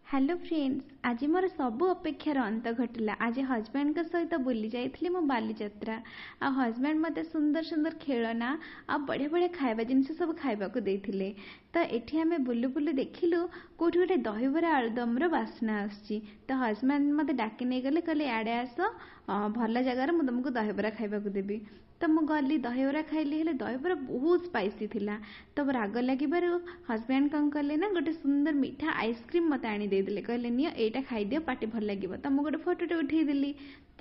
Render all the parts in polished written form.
Hello friends, ଆଜି ମୋର ସବୁ ଅପେକ୍ଷାର ଅନ୍ତ ଘଟିଲା। ଆଜି ହଜବେଣ୍ଡଙ୍କ ସହିତ ବୁଲି ଯାଇଥିଲି ମୁଁ ବାଲିଯାତ୍ରା। ଆଉ ହଜବେଣ୍ଡ ମୋତେ ସୁନ୍ଦର ସୁନ୍ଦର ଖେଳନା ଆଉ ବଢ଼ିଆ ବଢ଼ିଆ ଖାଇବା ଜିନିଷ ସବୁ ଖାଇବାକୁ ଦେଇଥିଲେ। ତ ଏଠି ଆମେ ବୁଲୁ ବୁଲୁ ଦେଖିଲୁ କେଉଁଠି ଗୋଟେ ଦହିବରା ଆଳୁଦମର ବାସ୍ନା ଆସୁଛି। ତ ହଜବେଣ୍ଡ ମୋତେ ଡାକି ନେଇଗଲେ, କହିଲେ ଇଆଡ଼େ ଆସ, ଭଲ ଜାଗାରେ ମୁଁ ତୁମକୁ ଦହିବରା ଖାଇବାକୁ ଦେବି। ତ ମୁଁ ଗଲି, ଦହିବରା ଖାଇଲି। ହେଲେ ଦହିବରା ବହୁତ ସ୍ପାଇସି ଥିଲା। ତ ରାଗ ଲାଗିବାରୁ ହଜବେଣ୍ଡ କ'ଣ କଲେ ନା, ଗୋଟେ ସୁନ୍ଦର ମିଠା ଆଇସ୍କ୍ରିମ୍ ମୋତେ ଆଣି ଦେଇଦେଲେ। କହିଲେ ନିଅ ଏଇଟା ଖାଇଦିଅ, ପାଟି ଭଲ ଲାଗିବ। ତ ମୁଁ ଗୋଟେ ଫଟୋଟେ ଉଠେଇଦେଲି।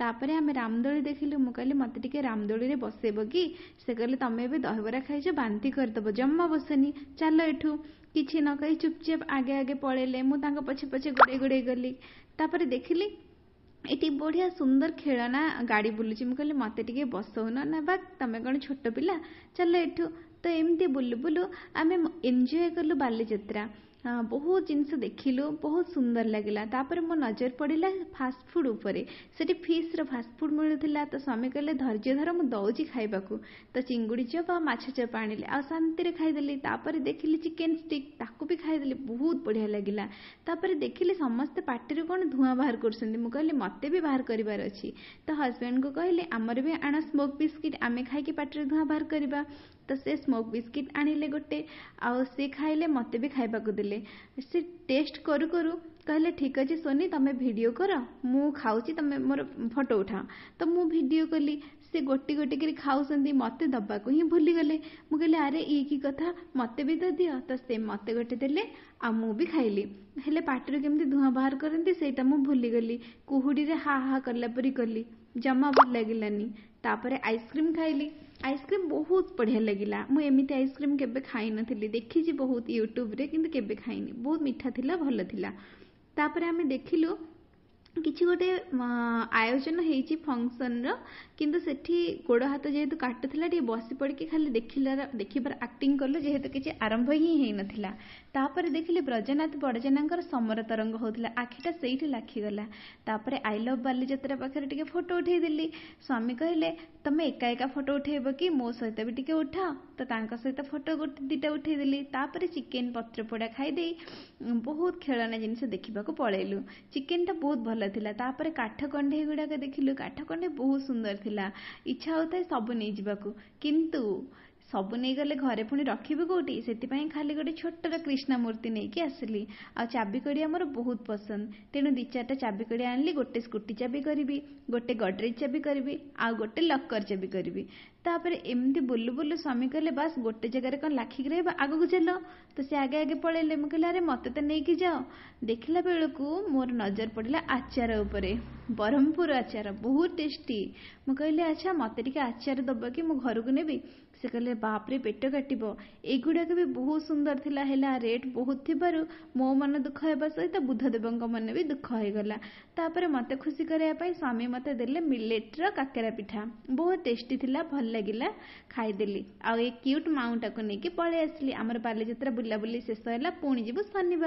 ତାପରେ ଆମେ ରାମଦୋଳି ଦେଖିଲୁ। ମୁଁ କହିଲି ମୋତେ ଟିକେ ରାମଦୋଳିରେ ବସେଇବ କି? ସେ କହିଲେ ତମେ ଏବେ ଦହିବରା ଖାଇଛ, ବାନ୍ତି କରିଦେବ, ଜମା ବସନି, ଚାଲ ଏଠୁ। କିଛି ନ କହି ଚୁପଚାପ ଆଗେ ଆଗେ ପଳେଇଲେ। ମୁଁ ତାଙ୍କ ପଛେ ପଛେ ଗୋଡ଼େଇ ଗୋଡ଼େଇ ଗଲି। ତାପରେ ଦେଖିଲି ଏଠି ବଢ଼ିଆ ସୁନ୍ଦର ଖେଳନା ଗାଡ଼ି ବୁଲୁଛି। ମୁଁ କହିଲି ମୋତେ ଟିକେ ବସଉନ। ନା ବା, ତମେ କ'ଣ ଛୋଟ ପିଲା, ଚାଲ ଏଠୁ। ତ ଏମିତି ବୁଲୁ ବୁଲୁ ଆମେ ଏନ୍ଜୟ କଲୁ ବାଲିଯାତ୍ରା। ବହୁତ ଜିନିଷ ଦେଖିଲୁ, ବହୁତ ସୁନ୍ଦର ଲାଗିଲା। ତାପରେ ମୋ ନଜର ପଡ଼ିଲା ଫାଷ୍ଟଫୁଡ଼ ଉପରେ। ସେଠି ଫିସ୍ର ଫାଷ୍ଟଫୁଡ଼ ମିଳୁଥିଲା। ତ ସ୍ୱାମୀ କହିଲେ ଧୈର୍ଯ୍ୟ ଧର, ମୁଁ ଦେଉଛି ଖାଇବାକୁ। ତ ଚିଙ୍ଗୁଡ଼ି ଚପ୍ ଆଉ ମାଛ ଚପ୍ ଆଣିଲେ ଆଉ ଶାନ୍ତିରେ ଖାଇଦେଲି। ତାପରେ ଦେଖିଲି ଚିକେନ୍ ଷ୍ଟିକ୍, ତାକୁ ବି ଖାଇଦେଲି, ବହୁତ ବଢ଼ିଆ ଲାଗିଲା। ତାପରେ ଦେଖିଲି ସମସ୍ତେ ପାଟିରୁ କ'ଣ ଧୂଆଁ ବାହାର କରୁଛନ୍ତି। ମୁଁ କହିଲି ମୋତେ ବି ବାହାର କରିବାର ଅଛି। ତ ହଜବେଣ୍ଡଙ୍କୁ କହିଲି ଆମର ବି ଆଣ ସ୍ମୋକ୍ ବିସ୍କିଟ୍, ଆମେ ଖାଇକି ପାଟିରୁ ଧୂଆଁ ବାହାର କରିବା। ତ ସେ ସ୍ମୋକ୍ ବିସ୍କିଟ୍ ଆଣିଲେ ଗୋଟେ, ଆଉ ସେ ଖାଇଲେ, ମୋତେ ବି ଖାଇବାକୁ ଦେଲେ। ସେ ଟେଷ୍ଟ କରୁ କରୁ କହିଲେ ଠିକ୍ ଅଛି ସୋନି, ତମେ ଭିଡ଼ିଓ କର, ମୁଁ ଖାଉଛି, ତମେ ମୋର ଫଟୋ ଉଠାଅ। ତ ମୁଁ ଭିଡ଼ିଓ କଲି। ସେ ଗୋଟି ଗୋଟି କରି ଖାଉଛନ୍ତି, ମୋତେ ଦେବାକୁ ହିଁ ଭୁଲିଗଲେ। ମୁଁ କହିଲି ଆରେ ଇଏ କି କଥା, ମୋତେ ବି ତ ଦିଅ। ତ ସେ ମୋତେ ଗୋଟେ ଦେଲେ ଆଉ ମୁଁ ବି ଖାଇଲି। ହେଲେ ପାଟିରୁ କେମିତି ଧୂଆଁ ବାହାର କରନ୍ତି ସେଇଟା ମୁଁ ଭୁଲିଗଲି। କୁହୁଡ଼ିରେ ହା ହା କଲା ପରି କଲି, ଜମା ଭଲ ଲାଗିଲାନି। ତାପରେ ଆଇସ୍କ୍ରିମ୍ ଖାଇଲି। ଆଇସ୍କ୍ରିମ୍ ବହୁତ ବଢ଼ିଆ ଲାଗିଲା। ମୁଁ ଏମିତି ଆଇସ୍କ୍ରିମ୍ କେବେ ଖାଇନଥିଲି, ଦେଖିଛି ବହୁତ ୟୁଟ୍ୟୁବରେ କିନ୍ତୁ କେବେ ଖାଇନି। ବହୁତ ମିଠା ଥିଲା, ଭଲ ଥିଲା। ତାପରେ ଆମେ ଦେଖିଲୁ କିଛି ଗୋଟେ ଆୟୋଜନ ହେଇଛି ଫଙ୍କସନ୍ର, କିନ୍ତୁ ସେଠି ଗୋଡ଼ ହାତ ଯେହେତୁ କାଟୁଥିଲା ଟିକେ ବସି ପଡ଼ିକି ଖାଲି ଦେଖିବାର ଆକ୍ଟିଂ କଲୁ, ଯେହେତୁ କିଛି ଆରମ୍ଭ ହିଁ ହେଇନଥିଲା। ତାପରେ ଦେଖିଲି ବ୍ରଜନାଥ ବଡ଼ଜେନାଙ୍କର ସମର ତରଙ୍ଗ ହେଉଥିଲା, ଆଖିଟା ସେଇଠି ଲାଖିଗଲା। ତାପରେ I love Baliyatra ପାଖରେ ଟିକେ ଫଟୋ ଉଠେଇଦେଲି। ସ୍ୱାମୀ କହିଲେ ତମେ ଏକା ଏକା ଫଟୋ ଉଠେଇବ କି, ମୋ ସହିତ ବି ଟିକେ ଉଠାଅ। ତ ତାଙ୍କ ସହିତ ଫଟୋ ଗୋଟେ ଦୁଇଟା ଉଠେଇଦେଲି। ତାପରେ ଚିକେନ୍ ପତ୍ରପୋଡ଼ା ଖାଇଦେଇ ବହୁତ ଖେଳନା ଜିନିଷ ଦେଖିବାକୁ ପଳେଇଲୁ। ଚିକେନ୍ଟା ବହୁତ ଭଲ ଥିଲା। ତାପରେ କାଠ କଣ୍ଢେଇ ଗୁଡ଼ାକ ଦେଖିଲୁ। କାଠ କଣ୍ଢେଇ ବହୁତ ସୁନ୍ଦର ଥିଲା, ଇଚ୍ଛା ହେଉଥାଏ ସବୁ ନେଇଯିବାକୁ, କିନ୍ତୁ ସବୁ ନେଇଗଲେ ଘରେ ପୁଣି ରଖିବି କେଉଁଠି? ସେଥିପାଇଁ ଖାଲି ଗୋଟେ ଛୋଟର କ୍ରିଷ୍ଣା ମୂର୍ତ୍ତି ନେଇକି ଆସିଲି। ଆଉ ଚାବି କଡ଼ିଆ ମୋର ବହୁତ ପସନ୍ଦ, ତେଣୁ 2 4ଟା ଚାବି କଡ଼ିଆ ଆଣିଲି। ଗୋଟେ ସ୍କୁଟି ଚାବି କରିବି, ଗୋଟେ ଗଡ଼ରେଜ ଚାବି କରିବି, ଆଉ ଗୋଟେ ଲକର ଚାବି କରିବି। ତାପରେ ଏମିତି ବୁଲୁ ବୁଲୁ ସ୍ୱାମୀ କହିଲେ ବାସ୍ ଗୋଟେ ଜାଗାରେ କ'ଣ ଲାଖିକି ରହିବ, ଆଗକୁ ଚାଲ। ତ ସେ ଆଗେ ଆଗେ ପଳେଇଲେ। ମୁଁ କହିଲି ଆରେ ମୋତେ ତ ନେଇକି ଯାଅ। ଦେଖିଲା ବେଳକୁ ମୋର ନଜର ପଡ଼ିଲା ଆଚାର ଉପରେ, ବ୍ରହ୍ମପୁର ଆଚାର ବହୁତ ଟେଷ୍ଟି। ମୁଁ କହିଲି ଆଚ୍ଛା ମୋତେ ଟିକେ ଆଚାର ଦେବ କି, ମୁଁ ଘରକୁ ନେବି? ସେ କହିଲେ ବାପରେ ପେଟ କାଟିବ। ଏଗୁଡ଼ାକ ବି ବହୁତ ସୁନ୍ଦର ଥିଲା, ହେଲା ରେଟ୍ ବହୁତ ଥିବାରୁ ମୋ ମନ ଦୁଃଖ ହେବା ସହିତ ବୁଦ୍ଧଦେବଙ୍କ ମନ ବି ଦୁଃଖ ହେଇଗଲା। ତାପରେ ମୋତେ ଖୁସି କରିବା ପାଇଁ ସ୍ୱାମୀ ମୋତେ ଦେଲେ ମିଲେଟ୍ର କାକେରା ପିଠା, ବହୁତ ଟେଷ୍ଟି ଥିଲା, ଭଲ ଲାଗିଲା, ଖାଇଦେଲି। ଆଉ ଏ କ୍ୟୁଟ୍ ମାଉଁଟାକୁ ନେଇକି ପଳେଇ ଆସିଲି। ଆମର ବାଲିଯାତ୍ରା ବୁଲାବୁଲି ଶେଷ ହେଲା, ପୁଣି ଯିବୁ ଶନିବାର।